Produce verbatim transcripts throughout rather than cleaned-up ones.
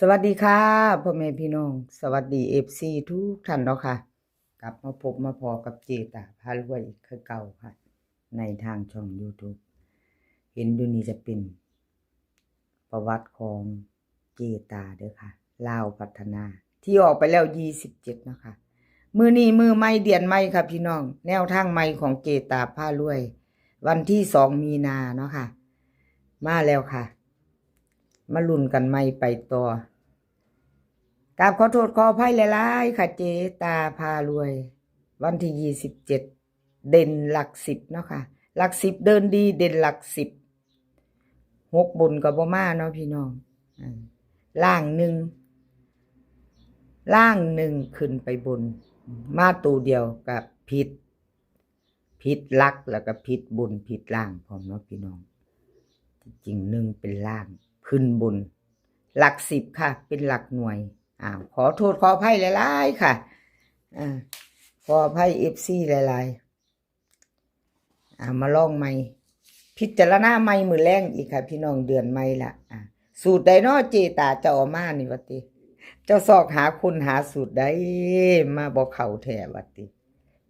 สวัสดีค่ะ พ่อแม่พี่น้อง สวัสดี เอฟซี ทุกท่านเนาะค่ะ กลับมาพบมาพ้อกับเจตาพารวยอีกคือเก่าค่ะ ในทางช่อง YouTube เห็นอยู่นี่จะเป็นประวัติของเจตาเด้อค่ะ ลาวพัฒนา ที่ออกไปแล้ว ยี่สิบเจ็ด เนาะค่ะ มื้อนี้มื้อใหม่เดือนใหม่ค่ะพี่น้อง แนวทางใหม่ของเจตาพารวย วันที่สองมีนาเนาะค่ะ มาแล้วค่ะ มาลุ้นกันใหม่ไปต่อ กราบขอโทษขออภัยหลายๆค่ะ เจตาพารวย วันที่ ยี่สิบเจ็ด เด่นหลักสิบเนาะค่ะ หลักสิบเดินดี เด่นหลักสิบ หกบนก็บ่มาเนาะพี่น้อง อ่า ล่างหนึ่ง ล่างหนึ่งขึ้นไปบน มาตัวเดียวกับผิด ผิดหลักแล้วก็ผิดบนผิดล่างพร้อมเนาะพี่น้อง ที่จริงหนึ่งเป็นล่าง ขึ้นบน หลักสิบค่ะ เป็นหลักหน่วย อ่า ขอโทษขออภัยหลายๆค่ะ อ่า ขออภัย เอฟซี หลายๆ อ่า มาลองใหม่ พิจารณาใหม่มื้อแลงอีกค่ะ พี่น้อง เดือนใหม่ละ อ่า สูตรใดเนาะเจตาเจ้าเอามานี่วะติ เจ้าซอกหาคนหาสูตรใดมาบ่เข้าแท้วะติ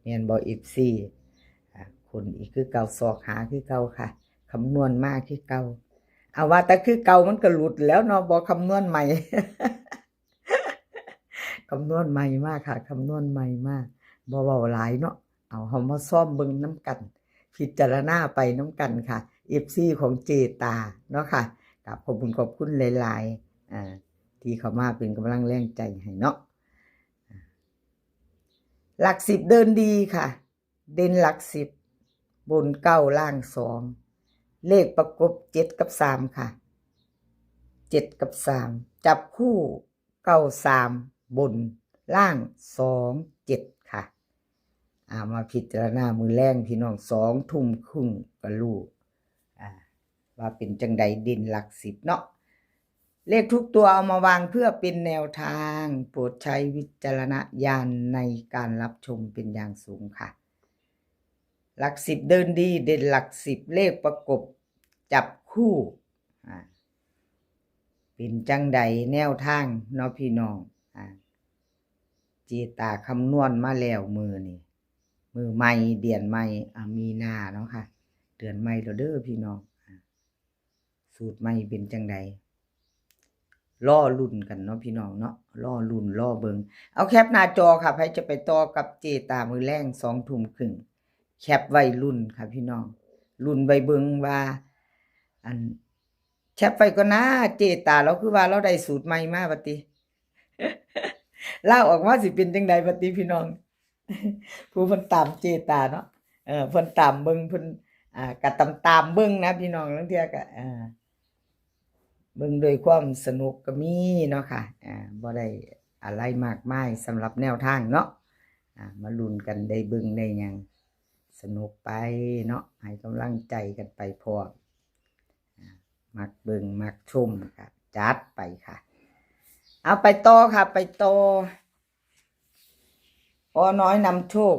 แม่นบ่ เอฟซี อ่า คนอีกคือเก่า ซอกหาคือเก่าค่ะ คำนวณมาคือเก่า เอาว่าแต่คือเก่ามันก็หลุดแล้วเนาะ บ่คำนวณใหม่ คำนวณใหม่มาค่ะ คำนวณใหม่มา บ่เว้าหลายเนาะ เอาเฮามาซ่อมเบิ่งนำกัน พิจารณาไปนำกันค่ะ เอฟซี ของเจตาเนาะค่ะ กราบขอบคุณขอบคุณหลายๆ อ่า ที่เข้ามาเป็นกำลังแรงใจให้เนาะ อ่า หลักสิบเดินดีค่ะ เด่นหลักสิบ บนเก้าล่างสอง เลขประกบเจ็ดกับสามค่ะ เจ็ดกับสาม จับคู่ เก้าสาม บน ล่าง สองเจ็ด ค่ะ อ่า มาพิจารณามื้อแลงพี่น้อง สองทุ่มครึ่งก็รู้ อ่า ว่าเป็นจังใด เด่นหลักสิบเนาะ เลขทุกตัวเอามาวางเพื่อเป็นแนวทาง โปรดใช้วิจารณญาณในการรับชมเป็นอย่างสูงค่ะ หลักสิบเดินดี เด่นหลักสิบ เลขประกบจับคู่ อ่า เป็นจังใดแนวทางเนาะพี่น้อง อ่า เจตาคำนวณมาแล้วมื้อนี้ มื้อใหม่เดือนใหม่ อ่า มีนาเนาะค่ะ เดือนใหม่แล้วเด้อพี่น้อง อ่า สูตรใหม่เป็นจังใด รอลุ้นกันเนาะพี่น้องเนาะ รอลุ้นรอเบิ่ง เอาแคปหน้าจอค่ะ ไผจะไปต่อกับเจตามื้อแลง สองทุ่มครึ่ง แคปไว้ลุ้นค่ะพี่น้อง ลุ้นไว้เบิ่งว่า อัน แคปไว้ก่อนนะ เจตาเราคือว่าเราได้สูตรใหม่มาบัดนี้ ลาวออกมาสิเป็นจังใดบัดนี้พี่น้อง ผู้เพิ่นตามเจตาเนาะ เออ เพิ่นตามเบิ่ง เพิ่น อ่า ก็ตามตามเบิ่งนะพี่น้อง ลางเทื่อก็ อ่า เบิ่งด้วยความสนุกก็มีเนาะค่ะ อ่า บ่ได้อะไรมากมายสำหรับแนวทางเนาะ อ่า มาลุ้นกันได้เบิ่งได้หยัง สนุกไปเนาะ ให้กำลังใจกันไปพร้อม อ่า มักเบิ่งมักชมก็จัดไปค่ะ เอาไปต่อค่ะ ไปต่อ อ.น้อยนำโชค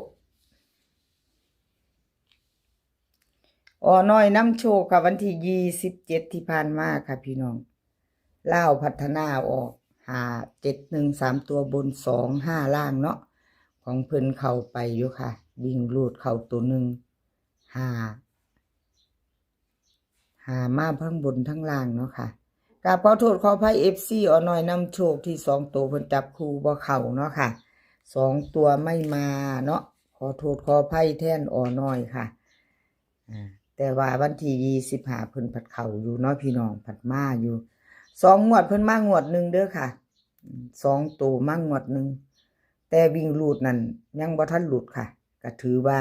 อ.น้อยนำโชคค่ะ วันที่ ยี่สิบเจ็ด ที่ผ่านมาค่ะพี่น้อง ลาวพัฒนาออก ห้าเจ็ดหนึ่ง สามตัวบน สองห้า ล่างเนาะ ของเพิ่นเข้าไปอยู่ค่ะ วิ่งรูดเข้าตัวหนึ่ง ห้า ห้า มาทั้งบนทั้งล่างเนาะค่ะ กราบขอโทษขออภัย เอฟซี อ.น้อยนำโชค ที่สองตัวเพิ่นจับคู่บ่เข้าเนาะค่ะ สองตัวไม่มาเนาะ ขอโทษขออภัยแทน อ.น้อย ค่ะ อ่า แต่ว่าวันที่ ยี่สิบห้า เพิ่นผัดเข้าอยู่เนาะพี่น้อง ผัดมาอยู่ สองงวดเพิ่นมางวดหนึ่งเด้อค่ะ อืม สองตัวมางวดหนึ่ง แต่วิ่งรูดนั่นยังบ่ทันหลุดค่ะ ก็ถือว่า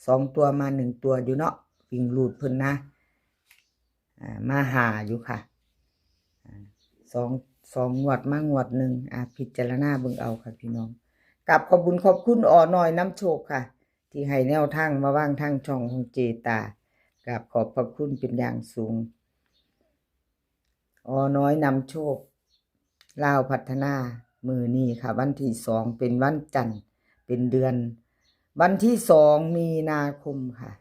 สองตัวมาหนึ่งตัวอยู่เนาะ วิ่งรูดเพิ่นนะ อ่า มาห้าอยู่ค่ะ อ่า สอง สองงวดมางวดหนึ่ง อ่า พิจารณาเบิ่งเอาค่ะพี่น้อง กราบขอบบุญขอบคุณ อ.น้อยนำโชค ค่ะ ที่ให้แนวทางมาวางทางช่องของเจตา กราบขอบพระคุณเป็นอย่างสูง อ.น้อยนำโชค ลาวพัฒนา มื้อนี้ค่ะ วันที่สอง เป็นวันจันทร์ เป็นเดือน วันที่สอง มีนาคมค่ะ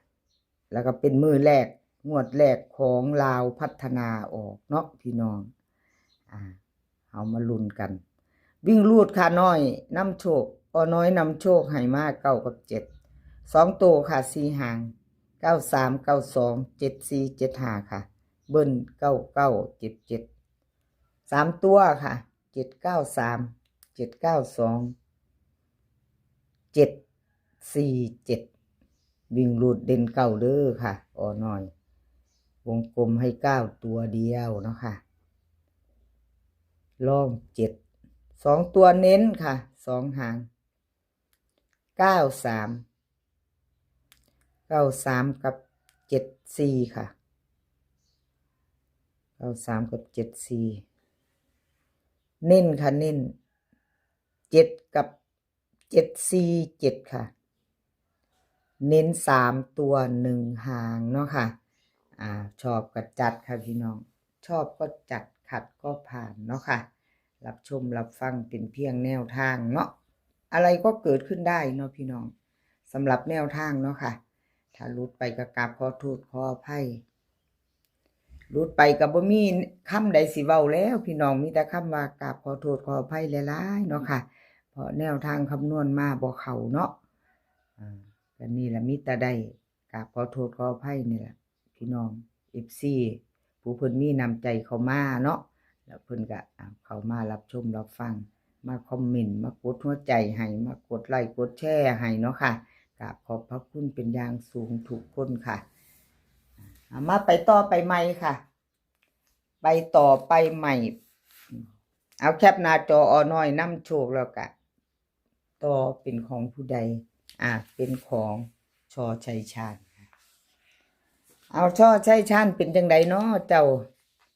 แล้วก็เป็นมื้อแรก งวดแรกของลาวพัฒนาออกเนาะพี่น้อง อ่า เอามาลุ้นกัน วิ่งรูดค่ะ น้อยนำโชค ออน้อยนำโชคให้มาเก้ากับเจ็ด สองโตค่ะ สี่หาง เก้าสาม เก้าสอง เจ็ดสี่ เจ็ดห้า ค่ะ เบิ้ล เก้าเก้า เจ็ดเจ็ด สามตัวค่ะ เจ็ดเก้าสาม เจ็ดเก้าสอง เจ็ดสี่เจ็ด วิ่งรูดเด่นเก้าเด้อค่ะ ออน้อย วงกลมให้เก้าตัวเดียวเนาะค่ะ ล่องเจ็ด สองตัวเน้นค่ะ สองหาง เก้าสาม เก้าสาม กับ เจ็ดสี่ ค่ะ เก้าสาม กับ เจ็ดสี่ เน้นค่ะ เน้น เจ็ด กับ เจ็ดสี่เจ็ด ค่ะ เน้นสามตัวหนึ่งหางเนาะค่ะ อ่า ชอบก็จัดค่ะพี่น้อง ชอบก็จัด ขัดก็ผ่านเนาะค่ะ รับชมรับฟังเป็นเพียงแนวทางเนาะ อะไรก็เกิดขึ้นได้เนาะพี่น้อง สำหรับแนวทางเนาะค่ะ ถ้าหลุดไปก็กราบขอโทษขออภัย หลุดไปก็บ่มีคำใดสิเว้าแล้วพี่น้อง มีแต่คำว่ากราบขอโทษขออภัยหลายๆเนาะค่ะ เพราะแนวทางคำนวณมาบ่เข้าเนาะ อ่า ก็นี่ล่ะ มีแต่ได้กราบขอโทษขออภัยนี่ล่ะ พี่น้อง เอฟซี ผู้เพิ่นมีน้ำใจเข้ามาเนาะ แล้วเพิ่นก็ อ่า เข้ามารับชมรับฟัง มาคอมเมนต์ มากดหัวใจให้ มากดไลค์กดแชร์ให้เนาะค่ะ กราบขอบพระคุณเป็นอย่างสูงทุกคนค่ะ อ่า มาไปต่อไปใหม่ค่ะ ไปต่อไปใหม่ เอาแคปหน้าจอ ออน้อยนำโชคแล้วก็ ต่อเป็นของผู้ใด อ่า เป็นของ ช.ชัยชาญค่ะ เอา ช.ชัยชาญเป็นจังใดเนาะเจ้า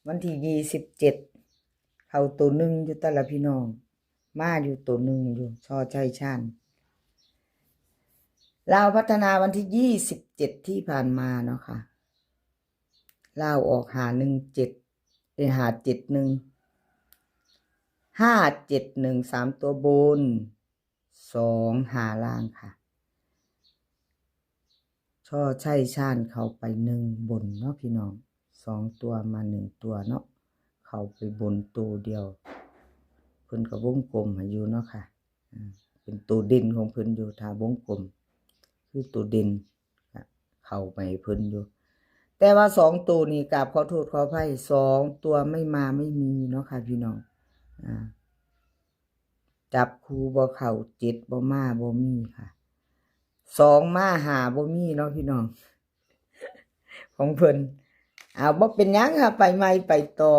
วันที่ยี่สิบเจ็ด เข้าตัวหนึ่งอยู่ตะละพี่น้อง มาอยู่ตัวหนึ่งอยู่ ช.ชัยชาญ ลาวพัฒนาวันที่ยี่สิบเจ็ดที่ผ่านมาเนาะค่ะ ลาวออกห้าหนึ่งเจ็ด เอ้ย ห้าเจ็ดหนึ่ง ห้าเจ็ดหนึ่ง สามตัวบน สองห้าล่างค่ะ ช.ชัยชาญเข้าไปหนึ่งบนเนาะพี่น้อง สองตัวมาหนึ่งตัวเนาะ เข้าไปบนตัวเดียว เพิ่นก็วงกลมให้อยู่เนาะค่ะ อ่า เป็นตัวเด่นของเพิ่นอยู่ ถ้าวงกลม คือตัวเด่น เข้าไปให้เพิ่นอยู่ แต่ว่าสองตัวนี่กราบขอโทษขออภัย สองตัวไม่มาไม่มีเนาะค่ะพี่น้อง อ่า จับคู่บ่เข้า เจ็ดบ่มาบ่มีค่ะ สองมา ห้าบ่มีเนาะพี่น้อง ของเพิ่น เอา บ่เป็นหยังค่ะ ไปใหม่ไปต่อ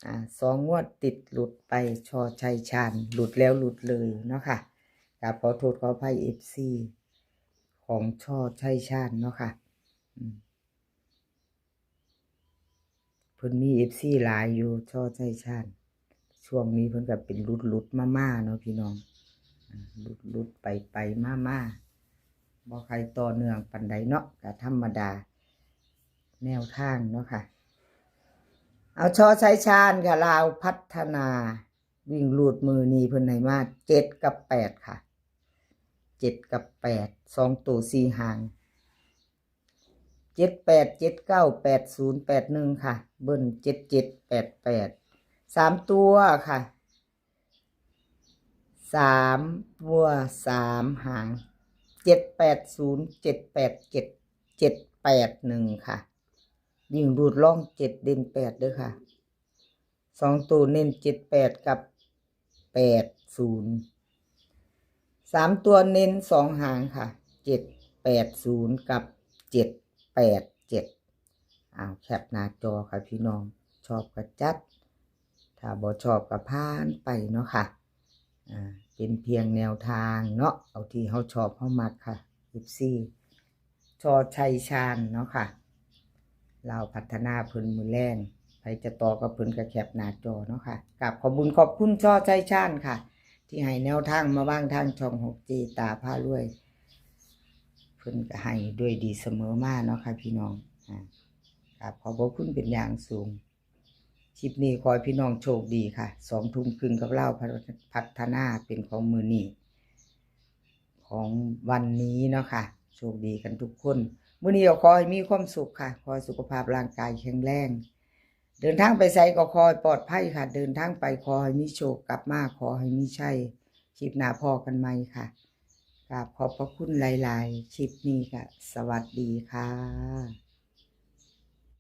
อ่า สองงวดติดหลุดไป ช.ชัยชาญ หลุดแล้วหลุดเลยเนาะค่ะ กราบขอโทษขออภัย เอฟซี ของ ช.ชัยชาญเนาะค่ะ อืม เพิ่นมี เอฟซี หลายอยู่ ช.ชัยชาญ ช่วงนี้เพิ่นก็เป็นหลุดๆมาๆเนาะพี่น้อง อ่า หลุดๆไปๆมาๆ บ่ใครต่อเนื่องปานใดเนาะ ก็ธรรมดา แนวทางเนาะค่ะ เอา ช.ชัยชาญค่ะ ลาวพัฒนา วิ่งรูดมื้อนี้เพิ่นให้มา เจ็ด กับ แปด ค่ะ เจ็ด กับ แปด สองตัวสี่หาง เจ็ดแปด เจ็ดเก้า แปดศูนย์ แปดหนึ่ง ค่ะ เบิ้ล เจ็ดเจ็ด แปดแปด สามตัวค่ะ สามตัว สามหาง เจ็ดแปดศูนย์ เจ็ดแปดเจ็ด เจ็ดแปดหนึ่ง ค่ะ วิ่งรูดล่องเจ็ด เด่นแปดเด้อค่ะ สองตัวเน้น เจ็ดแปด กับ แปดศูนย์ สามตัวเน้นสองหางค่ะ เจ็ดแปดศูนย์ กับ เจ็ดแปดเจ็ด เอาแคปหน้าจอค่ะพี่น้อง ชอบก็จัด ถ้าบ่ชอบก็ผ่านไปเนาะค่ะ อ่า เป็นเพียงแนวทางเนาะ เอาที่เฮาชอบเฮามักค่ะ เอฟซี ช.ชัยชาญเนาะค่ะ ลาวพัฒนาเพิ่นมื้อแลง ไผจะต่อกับเพิ่นก็แคปหน้าจอเนาะค่ะ กราบขอบบุญขอบคุณ ช.ชัยชาญค่ะ ที่ให้แนวทางมาวางทางช่อง หกเจ ตาพารวย เพิ่นก็ให้ด้วยดีเสมอมาเนาะค่ะพี่น้อง อ่า กราบขอบพระคุณเป็นอย่างสูง คลิปนี้ขอให้พี่น้องโชคดีค่ะ สองทุ่มครึ่งกับลาวพัฒนาเป็นของมื้อนี้ ของวันนี้เนาะค่ะ โชคดีกันทุกคน มื้อนี้ก็ขอให้มีความสุขค่ะ ขอให้สุขภาพร่างกายแข็งแรง เดินทางไปไสก็ขอให้ปลอดภัยค่ะ เดินทางไปขอให้มีโชค กลับมาขอให้มีชัย คลิปหน้าพ้อกันใหม่ค่ะ กราบขอบพระคุณหลายๆ คลิปนี้ค่ะ สวัสดีค่ะ